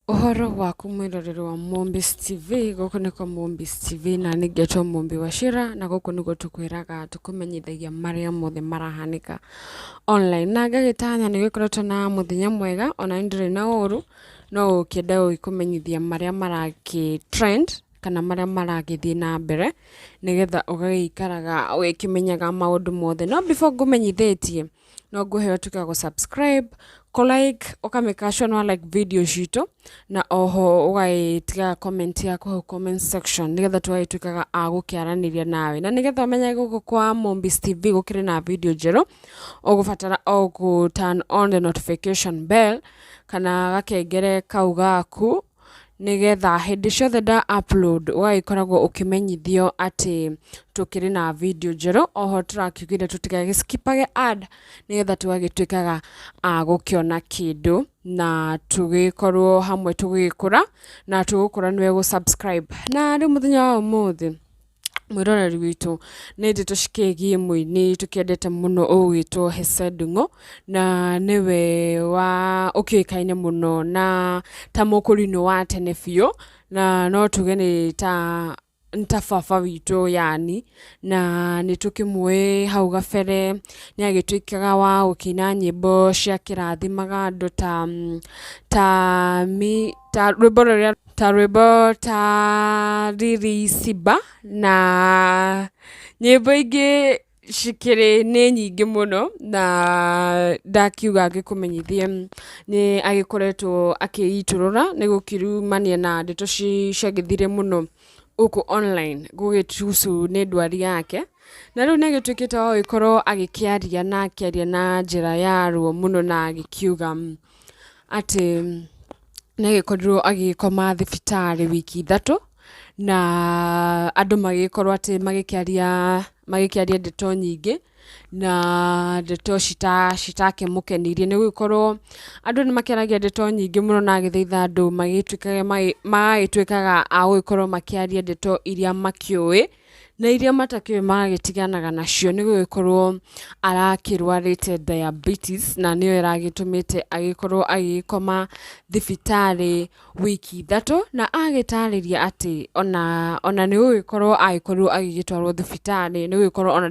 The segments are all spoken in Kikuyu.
Ũhoro waku mwĩroreri wa Mũmbi's TV, gũkũ nĩ kwa Mũmbi's TV na niĩ ngetwo Mũmbi wa Shira na gũkũ nĩguo tũkwĩraga tũkũmenyithagia marĩa mothe marahanĩka online. Na ngagĩtanya nĩ ũgĩkoretwo na mũthenya mwega ona niĩ ndirĩ na ũru, no gũkĩenda gũgĩkũmenyithia marĩa marakĩ trend kana marĩa maragĩthiĩ na mbere, nĩgetha ũgagĩikaraga ũgĩkĩmenyaga maũndũ mothe. No before ngũmenyithĩtie, no ngũhe ũtuĩke wa gũ subscribe, kũ like, ũka make sure nĩ wa like video citũ, na oho ũgagĩtiga comment yaku hau comment section nĩgetha tũgagĩtuĩkaga a gũkĩaranĩria nawe. Na nĩgetha ũmenye gũkũ kwa Mũmbi's TV gũkĩrĩ na video njerũ, ũgũbatara o gũ turn on the notification bell kana gakengere kau gaku, nĩgetha hĩndĩ ciothe nda upload ũgagĩkoragwo ũkĩmenyithio atĩ tũkĩrĩ na video njerũ. Oho tũrakiugire tũtigagĩ skip age ad nĩgetha tũgagĩtuĩkaga a gũkĩona kĩndũ na tũgĩkorwo hamwe tũgĩkũra na tũgũkũra nĩwe gũ subscribe. Na rĩu mũthenya wa ũmũthĩ, mwĩroreri witũ, nĩ ndeto cikĩgiĩ mũini tũkĩendete mũno ũgwĩtwo Hesse Ndung'u, na nĩwe wa ũkĩũĩkaine mũno na ta mũkũrinũ wa tene biũ, na no tuge nĩ ta nĩ ta baba witũ yani, na nĩ tũkĩmũĩ hau gabere nĩ agĩtuĩkaga wa gũkĩina nyĩmbo ciakĩrathimaga andũ ta ta ta rwĩmbo rũrĩa ta rwĩmbo ta Riri Simba na nyĩmbo ingĩ cikĩrĩ nĩ nyingĩ mũno na ndakiuga ngĩkũmenyithie nĩ agĩkoretwo akĩitũrũra nĩ gũkiumania na ndeto ciagĩthire mũno gũkũ online gũgĩcucu nĩ ndwari yake. Na rĩu nĩ agĩtuĩkĩte wa gũgĩkorwo agĩkĩaria na akĩaria na njĩra ya ruo mũno na agĩkiuga atĩ nĩ agĩkorirwo agĩkoma thibitarĩ wiki 3 na andũ magĩgĩkorwo atĩ magĩkĩaria magĩkĩaria ndeto nyingĩ na ndeto citakĩmũkenirie nĩ gũgĩkorwo andũ nĩ makĩaragia ndeto nyingĩ mũno na agĩthaitha andũ magĩtuĩkage magagĩtuĩkaga a gũgĩkorwo makĩaria ndeto iria makĩũĩ na iria matakĩũĩ magagĩtiganaga nacio nĩ gũgĩkorwo arakĩrwarĩte diabetes na nĩyo ĩragĩtũmĩte agĩkorwo agĩgĩkoma thibitarĩ wiki 3 na agĩtarĩria atĩ ona nĩ gũgĩkorwo agĩkorirwo agĩgĩtwarwo thibitarĩ nĩ gũgĩkorwo ona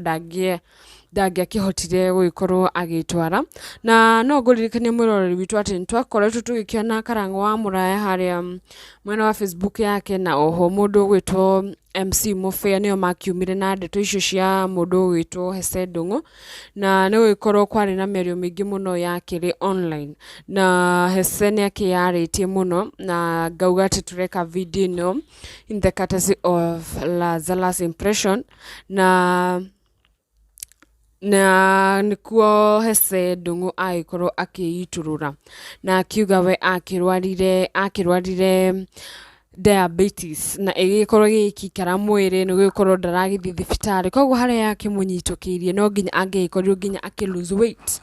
ndangĩakĩhotire gũgĩkorwo agĩtwara. Na no ngũririkanie mwĩroreri witũ atĩ nĩ twakoretwo tũgĩkĩona Karang'o wa Mũraya harĩa mwena wa Facebook yake na oho mũndũ ũgwĩtwo MC Mũbĩa nĩo makiumire na ndeto icio cia mũndũ ũgwĩtwo Hesse Ndung'u, na nĩ gũgĩkorwo kwarĩ na mĩario mĩingĩ mũno yakĩrĩ online na Hesse nĩ akĩyarĩtie mũno na ngauga atĩ tũreka video ĩno in the courtesy of Lazarus Impression na nĩkuo Hesse Ndung'u agĩkorwo akĩitũrũra na akiuga we akĩrwarire diabetes na ĩgĩkorwo ĩgĩkĩikara mwĩrĩ nĩ gũgĩkorwo ndaragĩthiĩ thibitarĩ, koguo harĩa yakĩmũnyitũkĩirie no nginya angĩgĩkorirwo nginya akĩ lose weight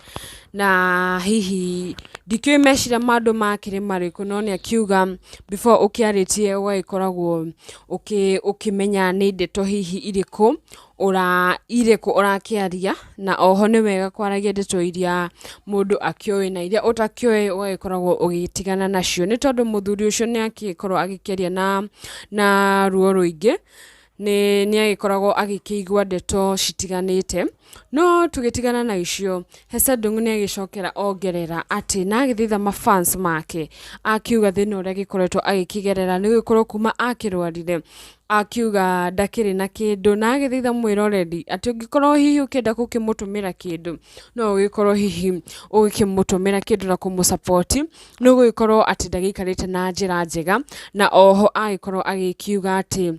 na hihi ndikĩũĩ meciria ma andũ makĩrĩ marĩkũ no nĩ akiuga before ũkĩarĩtie ũgagĩkoragwo ũkĩmenya nĩ ndeto hihi irĩkũ irĩkũ ũrakĩaria na oho nĩ wega kwaragia ndeto iria mũndũ akĩũĩ na iria ũtakĩũĩ ũgagĩkoragwo ũgĩtigana nacio nĩ tondũ mũthuri ũcio nĩ agĩkorwo agĩkĩaria na ruo rũingĩ nĩ agĩkoragwo agĩkĩigua ndeto citiganĩte. No tũgĩtigana na icio, Hesse Ndung'u nĩ agĩcokera ongerera atĩ na agĩthaitha ma fans make akiuga thĩna ũrĩa agĩkoretwo agĩkĩgerera nĩ gũgĩkorwo kuma akĩrwarire akiuga ndakĩrĩ na kĩndũ na agĩthaitha mwĩroreri atĩ ũngĩkorwo hihi ũkĩenda gũkĩmũtũmĩra kĩndũ no ũgĩkorwo hihi ũgĩkĩmũtũmĩra kĩndũ na kũmũ support nĩ gũgĩkorwo atĩ ndagĩikarĩte na njĩra njega na oho agĩkorwo agĩkiuga atĩ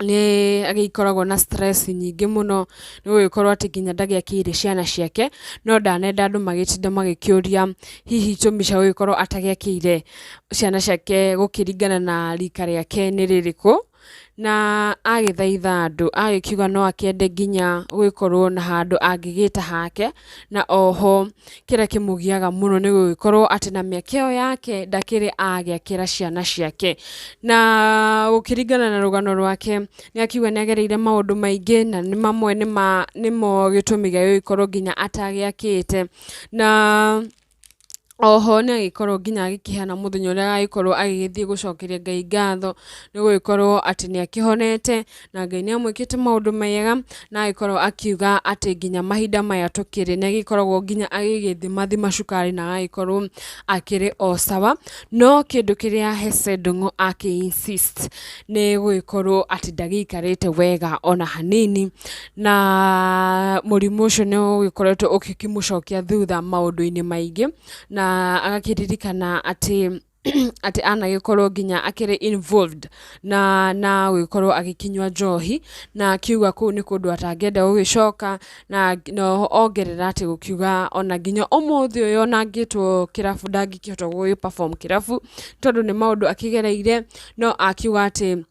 nĩ agĩkoragwo na stress nyingĩ mũno nĩ gũgĩkorwo atĩ nginya ndagĩakĩire ciana ciake no ndanenda andũ magĩtinda magĩkĩũria hihi itũmi cia gũgĩkorwo atagĩakĩire ciana ciake gũkĩringana na rika rĩake nĩ rĩrĩkũ. Na agĩthaitha andũ agĩkiuga no akĩende nginya gũgĩkorwo na handũ angĩgĩta hake na oho kĩrĩa kĩmũgiaga mũno nĩ gũgĩkorwo atĩ na mĩaka ĩyo yake ndakĩrĩ agĩakĩra ciana ciake. Na gũkĩringana na rũgano rwake nĩ akiuga nĩ agereire maũndũ maingĩ na nĩ mamwe nĩmo gĩtũmi gĩa gũgĩkorwo nginya atagĩakĩte na Oho nĩ agĩkorwo nginya agĩkĩheana mũthenya ũrĩa agagĩkorwo agĩgĩthiĩ gũcokeria Ngai ngatho, nĩ gũgĩkorwo atĩ nĩ akĩhonete na Ngai nĩ amwĩkĩte maũndũ mega, na agĩkorwo akiuga atĩ nginya mahinda maya tũkĩrĩ nĩ agĩkoragwo nginya agĩgĩthimathima cukari na agagĩkorwo akĩrĩ o sawa. No kĩndũ kĩrĩa Hesse Ndung'u akĩ insist nĩ gũgĩkorwo atĩ ndagĩikarĩte wega ona hanini, na mũrimũ ũcio nĩ ũgĩkoretwo ũgĩkĩmũcokia thutha maũndũ-inĩ maingĩ, na agakĩririkana atĩ atĩ anagĩkorwo nginya akĩrĩ involved na gũgĩkorwo agĩkĩnyua njohi, na akiuga kũu nĩ kũndũ atangĩenda gũgĩcoka, na noho ongerera atĩ gũkiuga ona nginya ũmũthĩ ũyũ ona angĩtwo kĩrabu ndangĩkĩhota gũgĩ perform kĩrabu, tondũ nĩ maũndũ akĩgereire, no akiuga atĩ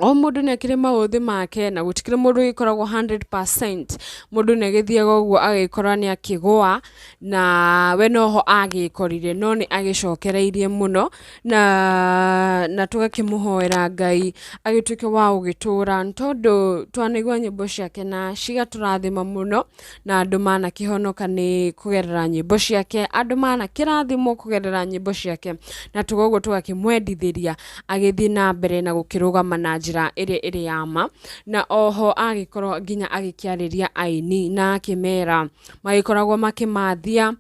o mũndũ nĩ akĩrĩ maũthĩ make na gũtikĩrĩ mũndũ ũgĩkoragwo 100%. Mũndũ nĩ agĩthiaga ũguo agĩkora nĩ akĩgũa, na we noho agĩkorire, no nĩ agĩcokereirie mũno, na tũgakĩmũhoera Ngai agĩtuĩke wa gũgĩtũra, nĩ tondũ twanaigua nyĩmbo ciake na cigatũrathima mũno, na andũ manakĩhonoka nĩ kũgerera nyĩmbo ciake, andũ manakĩrathimwo kũgerera nyĩmbo ciake, na koguo tũgakĩmwendithĩria agĩthiĩ na mbere na gũkĩrũgama na njĩra ĩrĩa ĩrĩ ya ma. Na oho agĩkorwo nginya agĩkĩarĩria aini na akĩmera magĩkoragwo makĩmathia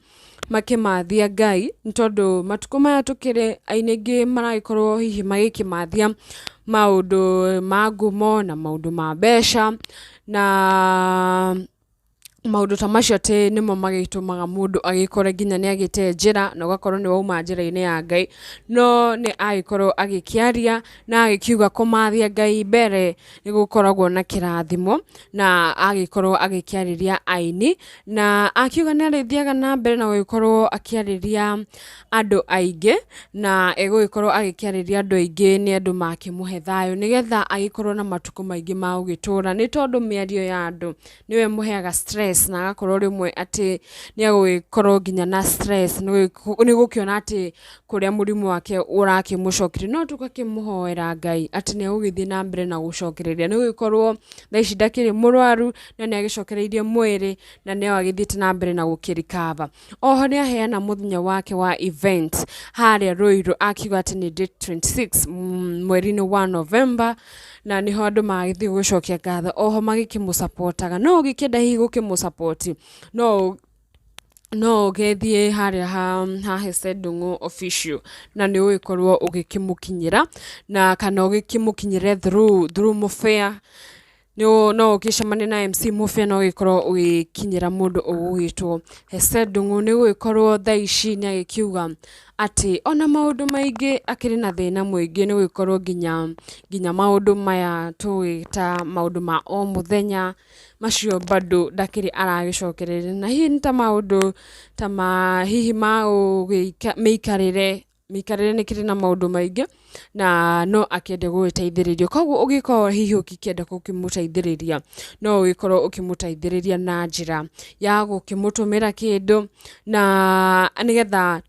Ngai, nĩ tondũ matukũ maya tũkĩrĩ aini aingĩ maragĩkorwo hihi magĩkĩmathia maũndũ ma ngumo na maũndũ ma mbeca na maũndũ ta macio, atĩ nĩmo magĩtũmaga mũndũ agĩkore nginya nĩ agĩte njĩra na ũgakorwo nĩ wauma njĩra-inĩ ya Ngai. No nĩ agĩkorwo agĩkĩaria na agĩkiuga kũmathia Ngai mbere nĩ gũkoragwo na kĩrathimo, na agĩkorwo agĩkĩarĩria aini na akiuga nĩ arĩthiaga na mbere na gũgĩkorwo akĩarĩria andũ aingĩ, na egũgĩkorwo agĩkĩarĩria andũ aingĩ nĩ andũ makĩmũhe thayũ, nĩgetha agĩkorwo na matukũ maingĩ ma gũgĩtũra, nĩ tondũ mĩario ya andũ nĩwe ĩmũheaga stress, na agakorwo rĩmwe atĩ nĩ egũgĩkorwo nginya na stress nĩ gũkĩona atĩ kũrĩa mũrimũ wake ũrakĩmũcokeria. No tũgakĩmũhoera Ngai atĩ nĩ egũgĩthiĩ na mbere na gũcokereria, nĩ gũgĩkorwo thaa ici ndakĩrĩ mũrwaru, no nĩ agĩcokereirie mwĩrĩ na no agĩthiĩte na mbere na gũkĩ recover. Oho nĩ aheana mũthenya wake wa event harĩa Ruiru, akiuga atĩ nĩ date 26 mweri-inĩ wa November, na nĩho andũ magĩthiĩ gũcokia ngatho, oho magĩkĩmũ-supportaga. No ũgĩkĩenda hihi gũkĩmũ-support, no ũgĩthiĩ harĩa ha Hesse Ndung'u Official na nĩ ũgũgĩkorwo ũgĩkĩmũkinyĩra, na kana ũgĩkĩmũkinyĩre through Mũbĩa. No ũgĩcemanie na MC Mũbĩa na ũgĩkorwo ũgĩkinyĩra mũndũ ũgũgĩtwo Hesse Ndung'u. Nĩ gũgĩkorwo thaa ici nĩ agĩkiuga atĩ ona maũndũ maingĩ akĩrĩ na thĩna mũingĩ, nĩ gũgĩkorwo nginya maũndũ maya tũĩ ta maũndũ ma o mũthenya macio bado ndakĩrĩ aragĩcokereria, na hihi nĩ ta maũndũ ta ma hihi ma mĩikarĩre nĩ kĩrĩ na maũndũ maingĩ, na no akĩende gũgĩteithĩrĩrio. Koguo ũngĩkorwo hihi ũgĩkĩenda gũkĩmũteithĩrĩria, no ũgĩkorwo ũkĩmũteithĩrĩria na njĩra ya gũkĩmũtũmĩra kĩndũ, na nĩgetha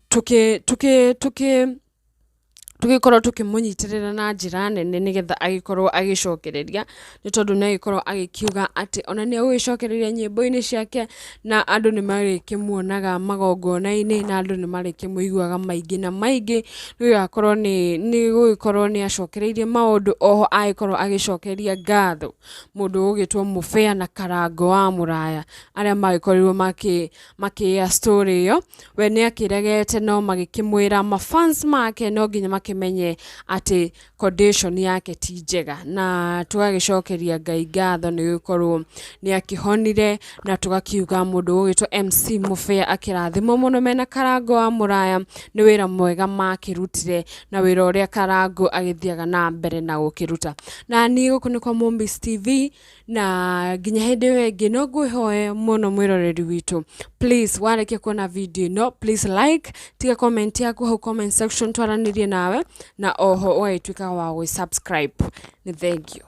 tũgĩkorwo tũkĩmũnyitĩrĩra na njĩra nene, nĩgetha agĩkorwo agĩcokereria, nĩ tondũ nĩ agĩkorwo agĩkiuga atĩ ona nĩ egũgĩcokereria nyĩmbo-inĩ ciake, na andũ nĩ marĩkĩmuonaga magongona-inĩ, na andũ nĩ marĩkĩmũiguaga maingĩ na maingĩ, nĩ gũgakorwo nĩ gũgĩkorwo nĩ acokereirie maũndũ. Oho agĩkorwo agĩcokeria ngatho mũndũ ũgũgĩtwo Mũbĩa na Karango wa Mũraya, arĩa magĩkorirwo makĩya story ĩyo. We nĩ akĩregete, no magĩkĩmwĩra mafans make no nginya makĩmenye atĩ condition yake ti njega, na tũgagĩcokeria Ngai ngatho nĩ gũkorwo nĩ akĩhonire, na tũgakiuga mũndũ ũgũgĩtwo MC Mũbĩa akĩrathimwo mũno mena Karango wa Mũraya nĩ wĩra mwega makĩrutire, na wĩra ũrĩa Karango agĩthiaga na mbere na gũkĩruta. Na niĩ gũkũ nĩ kwa Mombis TV, na nginya hĩndĩ ĩyo ĩngĩ no ngwĩhoe mũno mwĩroreri witũ, please, warĩkia kuona video ĩno, please like, tiga comment yaku hau comment section twaranĩrie nawe, na oho ũgagĩtuĩka wa gwĩ subscribe. Nĩ thank you.